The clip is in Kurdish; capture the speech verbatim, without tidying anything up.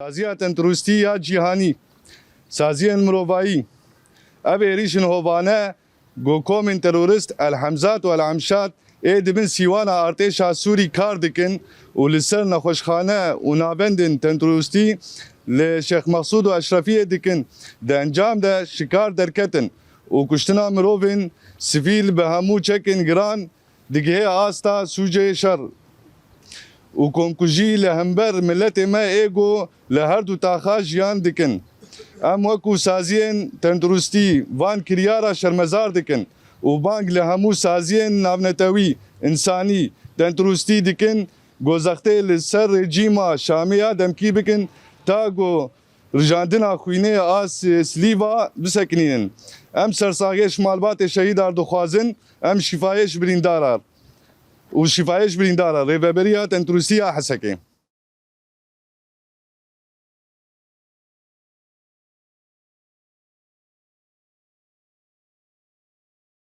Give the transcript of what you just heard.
Saziya Tenduristî ya Cîhanî, Saziyên Mirovayî, ev êrîşên hovane ku komên terorîst El Hemzat û El Emşat ê di bin sîwana artêşa Sûrî kar dikin û li ser nexweşxane û navendên tenduristî li Şêx Mexsûd û Eşrefiyê dikin, di encam de şikar derketin û kuştina mirovên sivîl bi hemû çekên giran digihê asta sûcê şer û komkujî li hember miletê me ê ku li her du taxa jiyan dikin. Em wekû saziyên tenduristî van kiryara şermezar dikin û bang li hemû saziyên navnetewî, însanî, tenduristî dikin ku zextê li ser rejîma Şamê ya demkî bikin ta ku rijandina xwînê a Silîva bisekinînin. Em sersaxiyê ji malbatê şehîdar dixwazin, em şîfayê ji birîndarar û şîfayê ji birîndara Rêveberiya Tenduristî ya Hesekê.